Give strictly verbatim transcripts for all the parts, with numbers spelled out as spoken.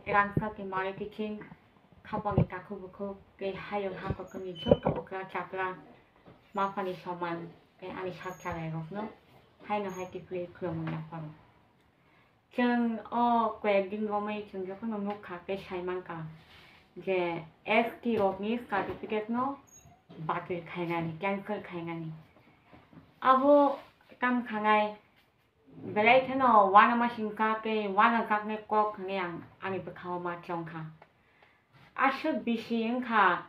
Rangchak ni mari kiching khapang ni takhuk bukhuk tei hayung ha kotor ni joto okra chakra ma pha ni soman tei ani sak chalairokno haino hai kiphilwi khulumwi yapharo. Chwng o koyek din romwi chwng jotono nukha tei saimankha je S T rokni certificate no batil khainani, cancel khainani. Abo tamo khanai belai kheno uanama singkha tei uanajaknai kok hinwi ang ani bwkhao ma chongkha. Aswk bisi wngkha,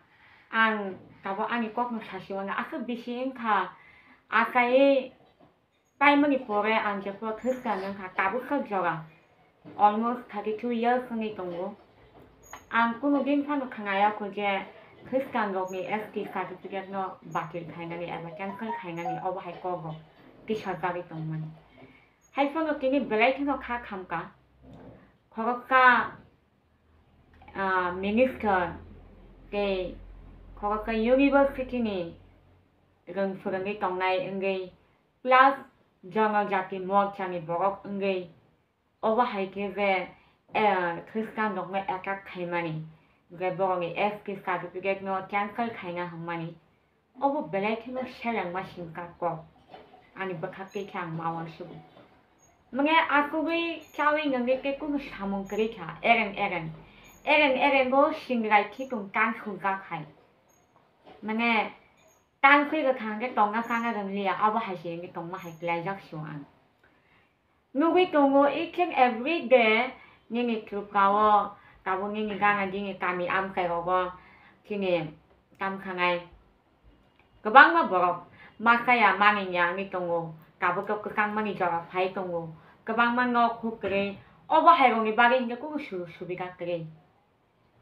ang tabuk ani kokno sasi uanai, aswk bisi wngkha, achaiwi paimani pore ang jephuru Khristan wngkha, tabuksa jora almost thirty two years wngwi tongo. Ang kunu din phano khwnaya kho je Khristan rokni S T certificate no batil khainani eba cancel khainani obo hai kok rok tisajagwi tongmani. Hai phano tini belai kheno kha khamkha, khoroksa, ah, minister tei khoroksa university ni rwng phwrwngwi tongnai wngwi plus jonojati morcha ni borok wngwi obo hai khe je, eh, Khristan rokno attack khaimani, je borokni S T certificate no cancel khaina hwnmani, obo belai kheno selengma singkha kok, ani bwkhak twi khe ang ma uansugo. Mane asugwi chawi nwngwi tei kunu samung kwrwi kha, ereng ereng, ereng erengo singrai khitung tang sujak hai. Mane tang khwi rwkha hwnkhe tongna chana rwngliya, abo hai se wngwi tongma hai klaijak sio ang. Nugwi tongo each and every day nini Tripura o, tabuk nini gana nini kami amchai rogo chini tamo khanai kwbangma borok machaya manwi ya wngwi tongo, tabuk khe kwchangmani jora phai tongo, kwbangma nok huk kwrwi. Obo hai rokni bagwi hinkhe kunu sujug subida kwrwi.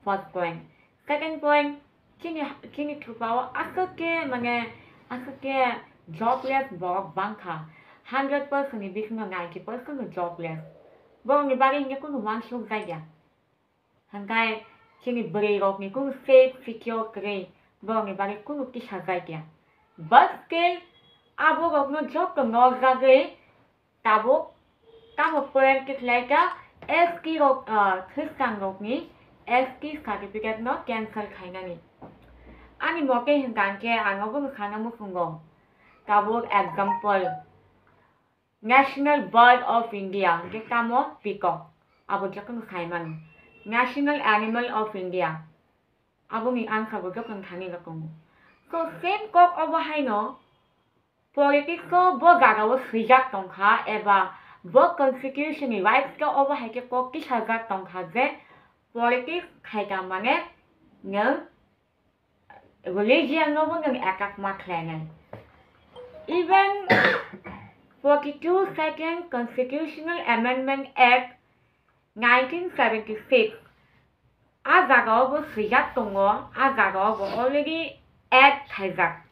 First point. Second point, chini, chini Tripura o aswk khe, mane, aswk khe jobless borok bangkha. Hundred percent ni bisingo ninety percent no jobless. Borokni bagwi hinkhe kunu uansuk jakya. Hwnkhe chini bwrwi rokni kunu safe, secure kwrwi, borokni bagwi kunu kisa jakya. But still, abo rokno joto nokjagwi tabuk tamo point khe khlai kha, S T rok, ah, Khristan rokni S T certificate no cancel khainani. Ani mote hwnkha hwnkhe ang obono sana muchungo. Tabuk example, National Bird of India hwnkhe tamo peacock, abo jotono sai mano. National Animal of India, aboni answer bo jotono thani rw tongo. So same kok obo haino politics o bo jaga o swijak tongkha eba bo constitution ni rights o obo hai khe kok tisajak tongkha je politics khaikha mane nwng religion no bo nwng attack ma khlainai. Even forty two second Constitutional Amendment Act nineteen seventy six, a jaga o bo swijak tongo, a jaga o bo already add khaijak.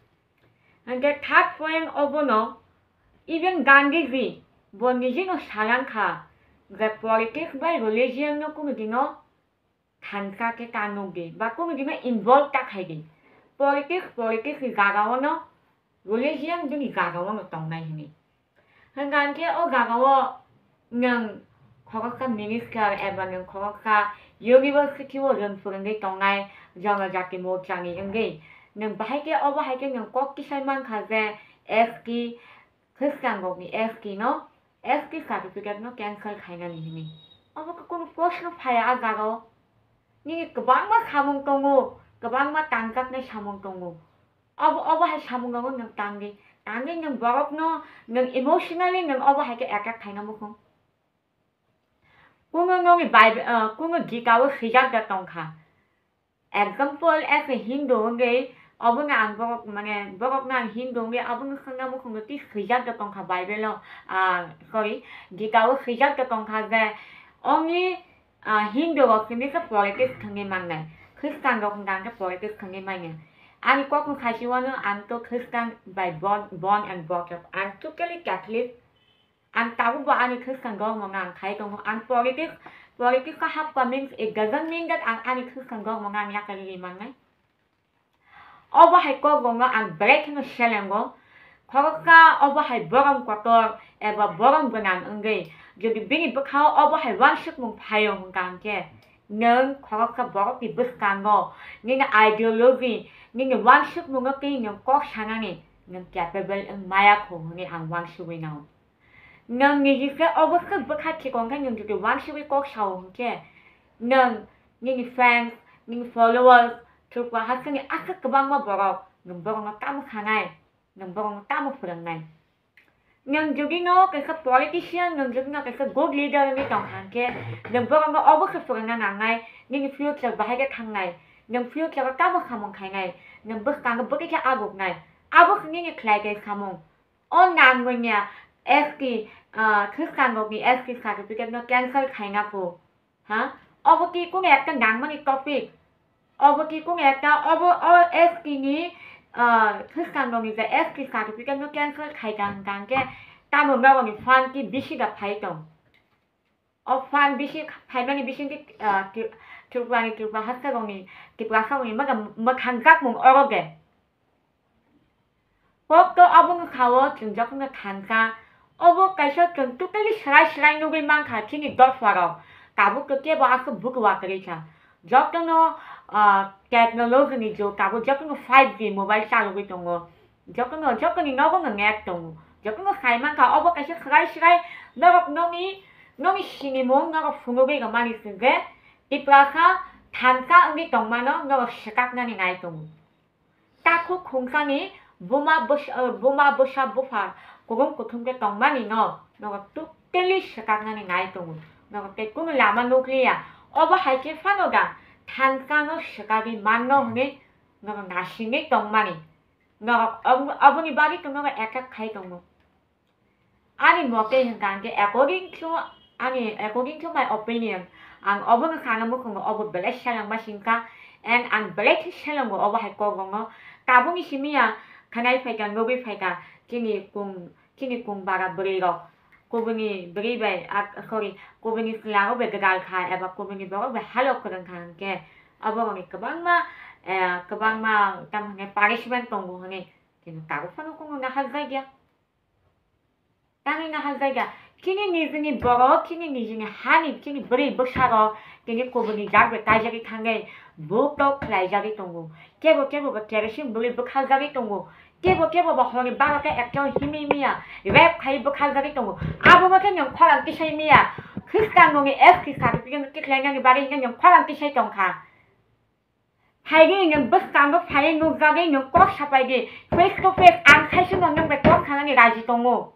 Hwnkhe third point obono, even Gandhiji bo nijino salankha je politics bai religion no kunu dino thansa khe ta nukdi ba kunu dino involve ta khaidi. Politics, politics ni jaga o no, religion bini jaga o no tongnai hwnwi. Hwnkha hwnkhe o jaga o nwng khoroksa minister eba nwng khoroksa university o rwng phwrwngwi tongnai jonojati morcha ni wngwi nwng bahai khe obo hai khe nwng kok tisai mankha je S T, Khristan rokni S T no, S T certificate no cancel khainani hwnwi. Obo khe kunu proshno phaiya a jaga o. Nini kwbangma samung tongo, kwbangma tangjaknai samung tongo. Obo, obo hai samung rokno nwng tangdi. Tangwi nwng borokno, nwng emotionally nwng obo hai khe attack khaina muchung. Kunu nokni Bible, ah, kunu Gita o swijak da tongkha. Example, as a Hindu wngwi, obono ang borok, mane, borokno ang Hindu wngwi, abono swngna muchungo twi swijak da tongkha Bible o, ah, sorry, Gita o swijak da tongkha je only, ah, Hindu rok simi khe politics thangwi mannai, Khristan rok hwnkha hwnkhe politics thangwi manya. Ani kokno khaisi wano ang to Khristan by born, born and brought up, I'm totally Catholic. Ang tabuk bo ani Khristan dhormo no ang khai tongo. Ang politics, politics o hapkha means it doesn't mean that ang ani Khristan dhormo no ang yakarwi mannai. Obo hai kok rok no ang belai kheno selengo. Khoroksa obo hai borom kotor eba borom gwnang wngwi, jodi bini bwkhao obo hai uansukmung phaio hwnkha hwnkhe, nwng khoroksa borokni bwskango nini ideology, nini uansukmungo tei nwng kok sanani nwng capable wng maya kho hwnwi ang uansugwi nao. Nwng niji khe obo khe bwkha chikon khe nwng jodi uansugwi kok sao hwnkhe, nwng nini fans, nini followers, Tripura hasteni aswk kwbangma borok nwng borokno tamo sanai, nwng borokno tamo phwrwngnai. Nwng jodi no kaisa politician, nwng jodi no kaisa good leader wngwi tong kha hwnkhe, nwng borokno obo khe phwrwngna nangnai, nini future bahai khe thangnai, nwng future o tamo samung khainai, nwng bwskango bwtwi khe aguknai, abo khe nini khlai khe samung. O nangmanya S T, ah, khwskangrokni S T certificate no cancel khaina pho. Ha? Obo ki kung ekta nangmani topic? Obo ki kung ekta, obo o S T ni, ah, khwskangrokni je S T certificate no cancel khai tang tang khe tamo norokni fund ki bisi da phai tong? O fund bisi phaimani bisingtwi, ah, Tri-, Tripurani, Tripura hasteni, Tiprasarokni mwkhang, mwkhang jakmung oro de. Kok to obo wngkha o chwng jokhonno thansa, obo kaisa chwng totally swrai swrai nugwi mankha chini dopharok. Tabuk to kebo aswk buku wakwrwi kha. Jotono, ah, technology ni jug, tabuk jotono five G mobile chalogwi tongo. Jotono, jotoni nogo no net tongo. Jotono sai mankha, obo kaisa swrai swrai norok nokni, nokni sinimung norok phunugwi rwmani hwnkhe Tiprasa thansa wngwi tongmano norok swkaknani nai tongo. Takhuk khungsani buma bwsa, eh, buma bwsa bupha kuthum kuthum khe tongmani no norok totally swkaknani nai tongo. Norok tei kunu lama nukliya. Obo hai khe phano da thansa no swkagwi manno hwnwi norok nasingwi tongmani. Norok ob-, oboni bagwi to norok attack khai tongo. Ani mote hwnkha hwnkhe, according to ani, according to my opinion, ang obono sana mukhungo obo belai selengma singkha, and ang belai khe selengo obo hai kokbokno. Tabukni simi ya khwnai phaikha, nugwi phaikha, chini kung, chini kung bara bwrwi rok, kubuni bwrwi bai, ah, sorry, kubuni chwla rok bai gwdal kha eba kubuni borok bai halok kwrwng kha hwnkhe, obo rokni kwbangma, eh, kwbangma tamo hwnkhe punishment tongo hwnwi, chini tabuk phano kunu nahal jakya. Tangwi nahal jakya. Chini nijini borok, chini nijini hani, chini bwrwi bwsarok, tini kubuni jak bai kaijagwi thangwi, buk tok khlaijagwi tongo. Kebo kebo bo kerosene bwlwi bwkhaljagwi tongo. Kebo kebo bo horni baro ta ekta himwi miya, rape khai bwkhaljagwi tongo. Abono khe nwng khorang tisai miya. Khristan rokni S T certificate tikhlainani bagwi hwnkhe nwng khorang tisai tongkha. Phaidi nwng bwskango phaiwi nukjagwi nwng kok sapaidi, face to face ang khaisano nwng bai kok sanani raji tongo.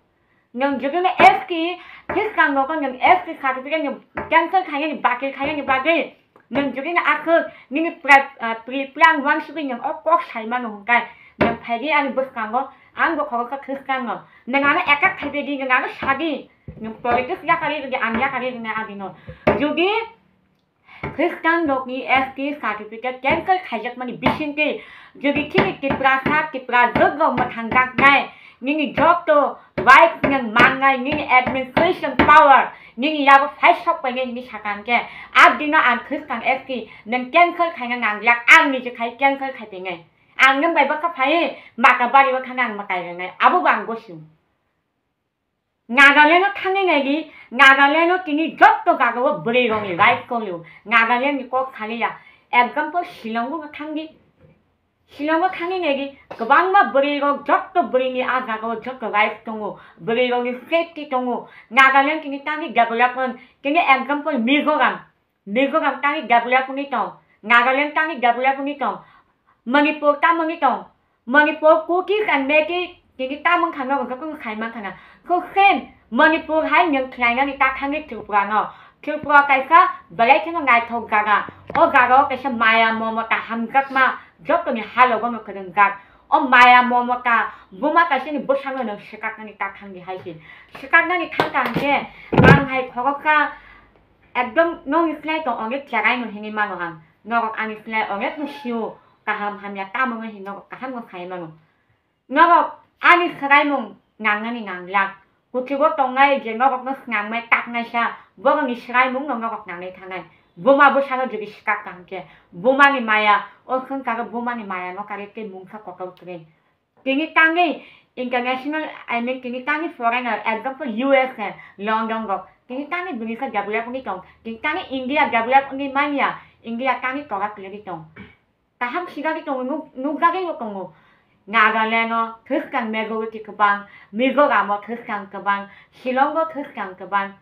Nwng jodi no S T, khristan rokno nwng S T certificate nwng cancel khainani, bakil khainani bagwi nwng jodi no aswk nini pra-, ah, pri-, plan uansugwi nwng o kok saimano hwnkhe nwng phaidi ani bwskango, ang bo khoroksa khristan no. Nwng ano attack khaibaidi, nwng ano sadi, nwng politics yakarwi rwdi, ang yakarwi rwnai adino. Jodi Khristan rokni S T certificate cancel khaijakmani bisingtwi, jodi chini Tiprasa, Tiprajwk rok mwthangjaknai, nini joto rights nwng mannai, nini administration power nini yago phai sok painai hinwi sakha hwnkhe, a dino ang Khristan S T nwng cancel khaina nanglak, ang niji khai cancel khai painai. Ang nwng bai bwkha phaiwi mata bari o thangwi ang mwtai rwnai, abo bo ang gosio. Nagaland o thangwi naidi, Nagaland o tini jotto jaga o bwrwi rokni rights tongo. Nagaland ni kok saliya. Example, Shillong o thangdi. Shillong o thangwi naidi, kwbangma bwrwi rok, jotto bwrwi ni a jaga o jotto rights tongo. Bwrwi rokni safety tongo. Nagaland tini tangwi development. Tini example, Mizoram. Mizoram tangwi develop wngwi tong, Nagaland tangwi develop wngwi tong, Manipur tamo wngwi tong, Manipur Kukis and Meiteis tini tamo wngkha, nogo jotono sai mankha na. So same Manipur hai nwng khlainani ta thangwi Tripura no. Tripura kaisa belai kheno naithok jaga. O jaga o kaisa maya momota hamjakma jotoni halogo no kwrwngjak. O maya momota buma kaisani bwsano nwng swkaknani ta thangdi hai se. Swkaknani thangkha hwnkhe ang hai khoroksa Ekdom nokni slai tong onek cherai no hinwi mano ang. Norok ani slai onek no sio, kaham hamya tamo no hin norok kaham no sai mano. Norok ani swraimung nangnani nanglak. Kuchugo tongnai je norok no swnamnai taknaisa, borokni swraimung no norok nangnai thangnai. Buma bwsano jodi swkak kaham khe, bumani maya, o swngcharo bumani maya no karwi tei mungsa kotor kwrwi. Tini tangwi international, I mean, tini tani foreigner, example, U S A, London rok, tini tani bini khe develop wngwi tong, tini tani India develop wngwi manya, India tani tola kwlwi tong. Kaham sigari tongo, nuk-, nukjagwi bo tongo. Nagaland o Khristan majority kwbang, Mizoram o Khristan kwbang, Shillong o Khristan kwbang.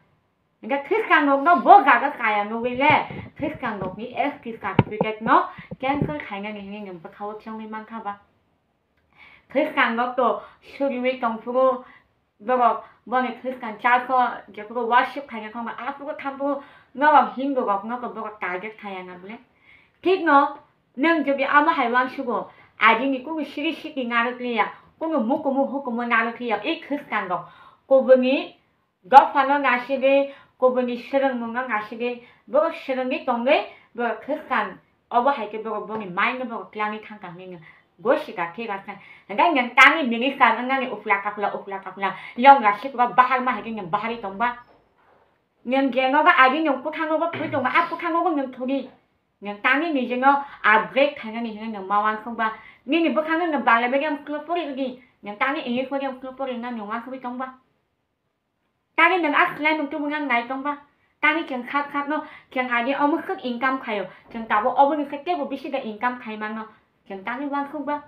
Hingke Khristan rokno bo jaga kaya nugwi le Khristan rokni S T certificate no cancel khainani hinwi nwng bwkhao thwngwi mankha ba? Khristan rok to suriwi tongphuru, borok boni Khristan church o jephuru worship khaina thangma aphuru thampuru norok Hindu rokno to borok target khaya na bwle? Thikno nwng jodi amo hai uansugo, adini kunu siri siki narwk liya, kunu mukumu hukumu narwk liya, i Khristan rok kubuni dophano nasigwi, kubuni swrwngmungno nasigwi, borok swrwngwi tongwi, borok Khristan, obo hai khe borok boni mind no borok twlangwi thangkha hinwi no gosika thik asa. Hingkhe nwng tangwi minister wngnani uphla kaphla, uphla kaphla, yong rasik rok bahar ma hai khe nwng bahari tongba. Nwng je nogo adi nwng kwthang nogo thwi tongo, a kwthang nogo nwng thwi. Nwng tangwi nijino upgrade khainani hinwi nwng ma uansukba. Nini bwkhano nwng Bangla medium school pori rwdi, nwng tangwi English medium school pori rwna nwng uansugwi tongba. Tangwi nwng a swlai nwng tubungnang nai tongba. Tangwi chwng sak sakno chwng adi omo swk income khaio. Chwng tabuk oboni khe teibo bisi da income khai mano. Chwng tangwi uansukba.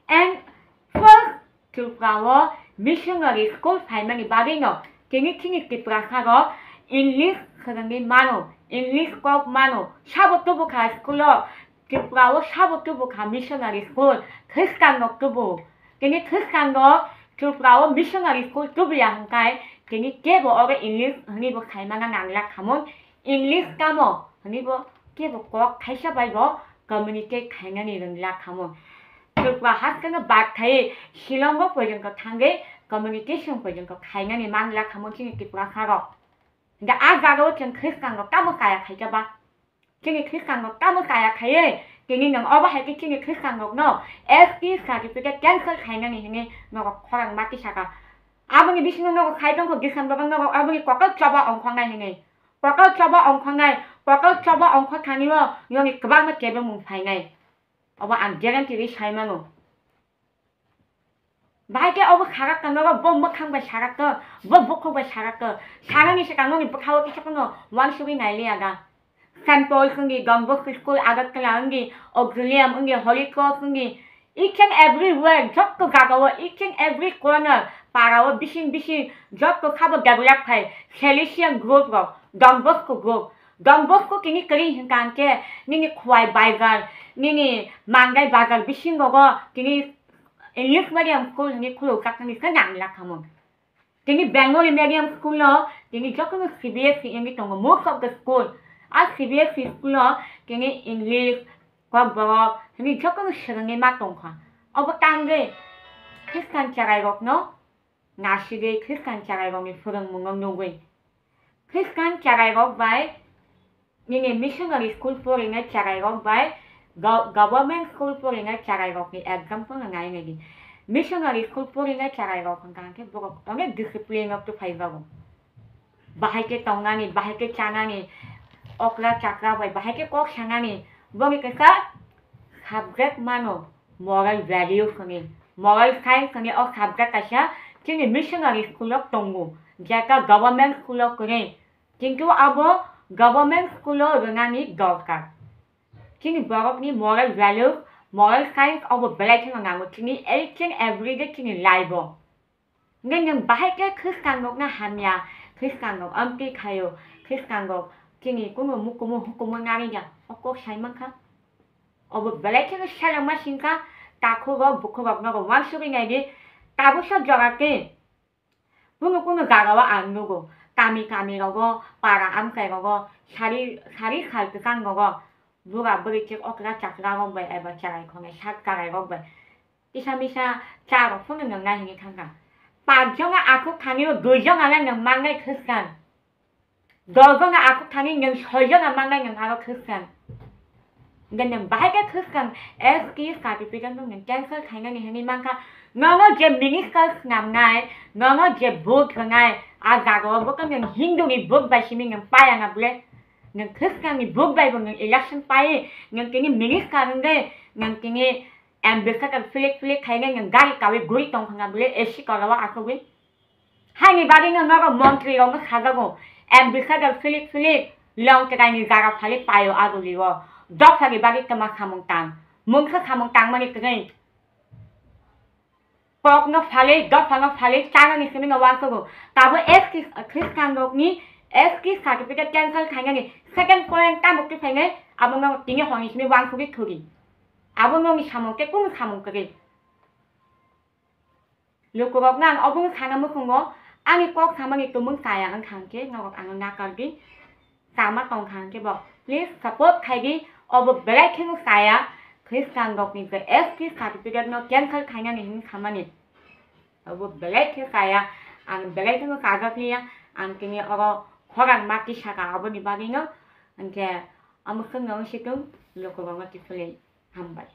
And first Tripura o missionary school phaimani bagwino tini chini Tiprasa rok English swrwngwi mano, English kok mano. Sabo tubukha school o Tripura o sabo tubukha missionary school, Khristan rok tubu. Tini Khristan rok Tripura o missionary school tubuya hwnkhe tini kebo oro English hwnwi bo khaimana nangla khamung, English tamo hwnwi bo kebo kok thaisa bai bo communicate khainani rwngla khamung. Tripura haste no bad khai Shillong o porjonto thangwi communication porjonto khainani mangla khamung chini Tripura saro. Da a jaga o chwng Khristan rok tamo kaya khaikha ba? Chini Khristan rok tamo kaya khaiwi tini nwng obo hai khe chini Khristan rok no S T certificate cancel khainani hinwi norok khorang ma tisaka. Aboni bisingo norok khai tongkho December o norok aboni kotor choba ongkhornai hinwi. Kotor choba ongkhornai, kotor choba ongkhor thani o noni kwbangma kebengmung phainai. Obo ang guarantee ri sai mano. Bahai khe obo sarak tong nogo, bo mwkhang bai sarak tong, bo bukhuk bai sarak tong. Sanani swkang noni bwkhao kisa phano uansugwi nai liya da. Saint Paul wngdi, Don Bosco School, Agartala wngdi, Auxilium wngdi, Holy Cross wngdi, each and everywhere, jotto jagao, each and every corner, parao, bising bising, jotto khabo develop khai, Salesian group rok, Don Bosco group. Don Bosco tini kwrwi hwnkha hwnkhe, nini Khowai bazar, nini Mangai bazar bisingo bo tini English medium school hwnwi khulukjak nini khe nangla khamung. Tini Bengali medium school no tini jotono C B S E wngwi tongo, most of the school. A C B S E school no tini English, Kokborok hwnwi jotono swrwngwi ma tongkha. Obo tangwi Khristan cherai rokno nasigwi Khristan cherai rokni phwrwngmungo nugwi. Khristan cherai rok bai nini missionary school porinai cherai rok bai go-, government school porinai cherai rokni example no nai naidi. Missionary school porinai cherai rok hwnkha hwnkhe borok onek discipline o tubui phai jago. Bahai khe tongnani, bahai khe chanani, okra chakra bai bahai khe kok sanani, boni kisa subject mano moral values hwnwi, moral science hwnwi o subject kaisa chini missionary school o tongo, jeta government school o kwrwi. Kintu abo government school o rwnani dorkar. Chini borokni moral values, moral science obo belai kheno nango chini each and every day chini life o. Hingke nwng bahai khe Khristan rokno hamya, Khristan rok amtwi khaio, Khristan rok chini kunu mukumu hukumu nari ya, o kok sai mankha. Obo belai kheno selengma singkha, takhuk rok, bukhuk rok nogo uansugwi naidi, tabuksa jora tei kunu kunu jaga o ang nugo, kami kami rogo, para amchai rogo, sari, sari sal kwchang rogo, bura bwrwi chik okra chakra rok bai eba cherai khonai sak cherai rok bai kisa misa cha rok phano nwng nai hwnwi thangkha. Panch jona akhuk thani o dui jona le nwng mannai Khristan. Dos jona akhuk thani nwng soi jona mannai nwng aro Khristan. Hingke nwng bahai khe Khristan S T certificate no nwng cancel khainani hwnwi mankha. Nono je minister swnamnai, nono je vote rwnai, a jaga o bo khe nwng Hindu ni vote bai simi nwng paya na bwle. Nwng Khristan ni vote bai bo nwng election pai, nwng tini minister wngwi, nwng tini Ambassador Philip Philip khainai nwng gari kawi guri tongkha na bwle A C kolao asugwi. Haini bagwi no norok montri rokno sajago, ambassador Philip Philip Longtwkaini jaga phali paio agulio. Dophani bagwi twma samung tang. Mungsa samung tangmani kwrwi. Kokno phali, dophano phali, chanani simi no uansugo. Tabo S T Khristan rokni S T certificate cancel khainani second point tamo khe phainai, abo no tini honi simi uansugwi thuri. Abo nokni samung tei kunu samung kwrwi. Lukurokno ang obono sana muchungo, ani kok samani tumung chaya wngkha hwnkhe norok ano nakardi. Chama tongkha hwnkhe bo please support khaidi, obo belai kheno chaya, Khristan rokni je S T certificate no cancel khainani hinwi samani. Obo belai khe chaya, ang belai kheno chajakliya, ang tini oro khorang ma tisaka aboni bagwino, hwnkhe omo chwngno wngsitung, lukurokno kiphilwi hambai.